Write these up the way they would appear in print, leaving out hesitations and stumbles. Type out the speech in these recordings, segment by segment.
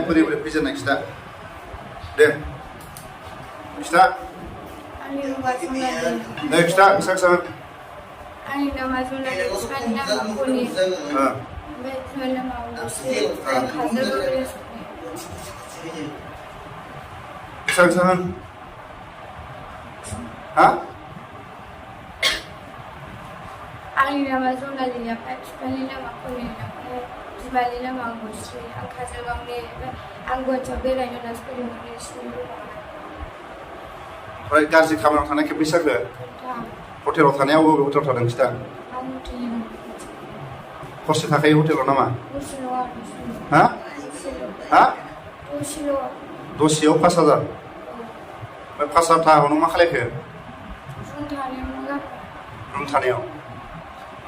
बोरै बोरै फैजेननाय खिथा दे खिथा दे खिथा खिथा Ani nama Junali, Ani nama Puni. Betul nama Usi. Khazar boleh. Kisa ha? Ani nama Junali, Ani nama Puni. Junali nama Usi. Khazar boleh. Anggota berai nuna sekali boleh. Right, gaji kamera tanah ke bisa ke? Hotel tanah aku hotel tanah kita. Kos takai hotel nama? Ha? Ha? Dosio pasada. Pasada tahu nama kali ke? Rum tanah.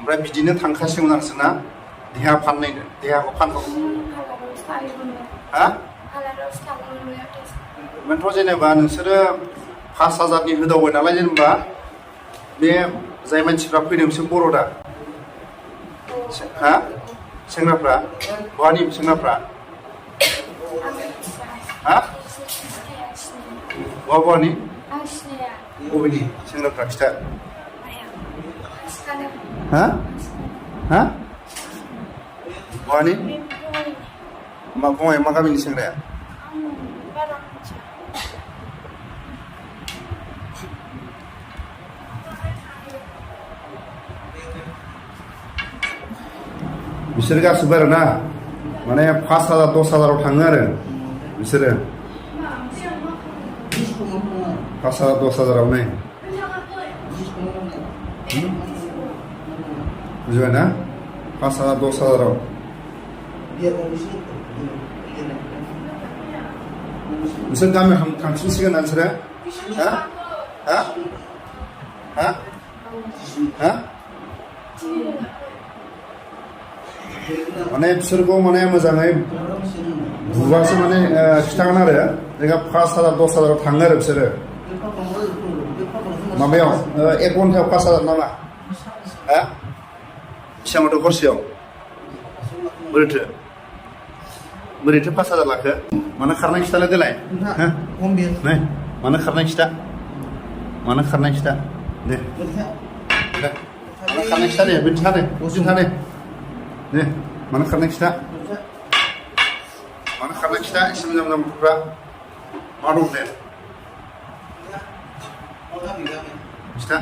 Berapa bijinya tangkas yang nang sana? Deha pannai, deha ko pann. Ha? Mentor jeneba nोंसोरो 5000 नि होदावबाय नालाय जेनेबा बे जाय मानसिफ्रा फैदों बिसोर बर' दा हा सेंग्राफ्रा बहानि सेंग्राफ्रा हा बहानि बबेनि सेंग्राफ्रा खिथा हा हा बहानि मा बहाय मा गामिनि सेंग्राया बिसोर गासिबो आरो ना माने 5000 10000 थाङो आरो बिसोरो 5000 10000 आवनो बुझबाय ना 5000 10000 आव बिसोर गामियाव थांफिनसिगोन ना बिसोरो हा हा हा हा माने बिसोरखौ माने मोजाङै बुबासो माने खिथागोन आरो जोंहा 5000 10000 थाङो आरो बिसोरो माबायाव 1 घन्टायाव 5000 नामा हा बेसेबांथ' हरसेयाव बोरैथो 5000 लाखो मानो खारनाय खिथालाय देलाय नै मानो खारनाय खिथा दे मानो खारनाय खिथा दे बिदिथा दे दे मानो खारनाय खिथा एसे मोजां गथ'फ्रा मा दं दे खिथा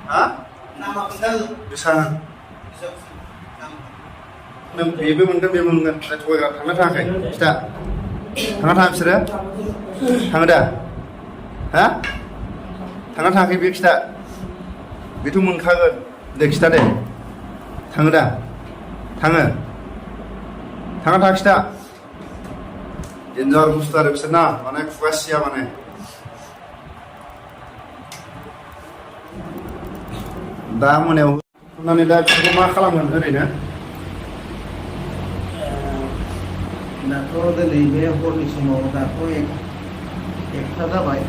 ha nama bisa nang bebe moनगोन थगायग्रा थांना थाङाखै खिथा थाङा बिसोरो थाङो दा हा थाङा थाङाखै बे खिथा बेथ' मोनखागोन दे खिथा दे थाङो दा थाङा खिथा डेन्जार बुस्थु आरो बिसोरना माने खुगा सिया माने दा मोनायाव थांनानै दा बिसोरखौ मा खालामगोन ओरैनो दाथ' दिनै बे हरनि समाव दाथ' एकथा जाबाय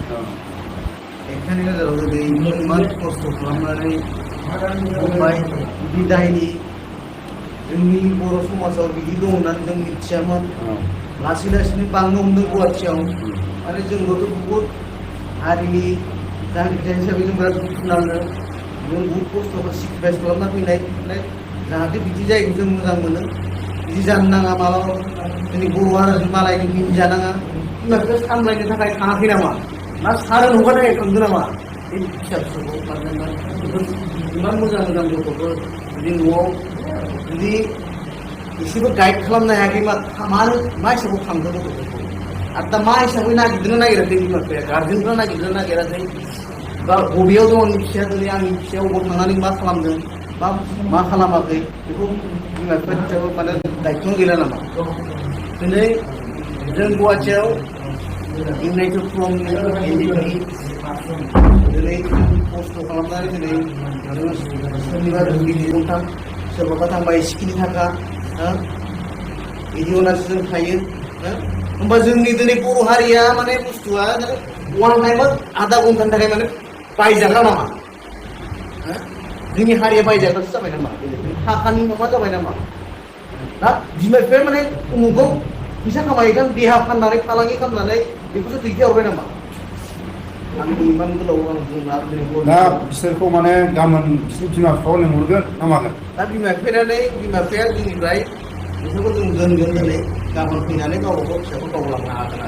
एकथानि गेजेराव दिनै इमान खस्थ' खालामनानै बुंबाय बिदायनि जोंनि बर' समाजाव बिदि दं होननानै जों मिथियामोन लासै लासैनो बांनो हमदों गुवाहाटियाव आरो जोंबोथ' बहुद हारिनि जांख्रिथाय हिसाबै जों बिराद दुखु नाङो जों बहुद खस्थ'खौ सेक्रिफाइस खालामना फैनाय जाहाथे बिदि जायगाखौ जों मोजां मोनो बिदि जानो नाङा मालाबा जोंनि बर' हारिनि मालायनि मिन्थिजानाङा बिमा बिफा सामलायनो थाखाय थाङाखै नामा ना सारोन हगारनो थाखाय थांदों नामा बे फिसा फिसौखौ इमान मोजां गथ'फोर जुदि न'आव जुदि एसेबो गाइड खालामनो हायाखै मानो मा हिसाबाव थांदों गथ'फोरखौ आरो दा मा हिसाबै नागिरनो नागिराखै बिमा बिफाया गार्जेनफ्रा नागिरनो नागिराखै बा बबेयाव दं आंनि फिसाया दिनै आंनि फिसाया अबाव थांनानै मा खालामदों बा मा खालामाखै बेखौ बिमा बिफानि माने दायित्व' गैला नामा दिनै जों गुवाहाटियाव इउनाइटेड फ्रम दिनै खस्थ' खालामनानै दिनै सोरनिबा दुब्लिनि दंथां सोरबाबा थांबाय स्किनि थाखा बिदि होनासो जों थायो होमबा जोंनि दिनै बर' हारिया माने बुस्थुआ वान टाइमाव आधा घन्टानि थाखाय माने बायजाग्रा नामा जोंनि हारिया बायजाग्रासो जाबाय नामा थाखानि माबा जाबाय नामा दा बिमा बिफाया माने उमुखौ फैसा खामायगोन देहा फाननानै फालांगि खालामनानै बेखौसो दैथायहरबाय नामा आंनि इमान गोलाव आं बुंला दा बिसोरखौ माने गाबोन बिसोर बिमा बिफाखौ लिंहरगोन ना मागोन दा बिमा बिफाया जोंनिफ्राय बिसोरखौ जों दोनगोन दिनै गाबोन फैनानै गावबा गाव फिसाखौ गावलांनो हागोन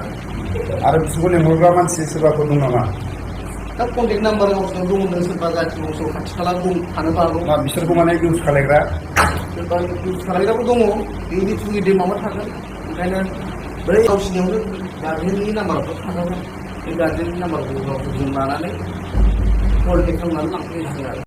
आरो बिसोरखौ लिंहरग्रा मानसि सोरबाफोर दं नामा दा कन्टेक्ट नाम्बार गावसोर दंमोन सोरबा जाथि बंस' खाथि खाला दं थानोबो हागौ दा बिसोरखौ माने इउज खालायग्रा सोरबा इउज खालामग्राबो दङ बेनि थ्रुयै माबा थागोन ओंखायनो बै गावसिनियावनो गार्जेननि नाम्बारफोर थाखागोन बे गार्जेननि नाम्बारखौ गावसोर जों लानानै कन्टेक्ट खालामनानै लांफैनो हागोन आरो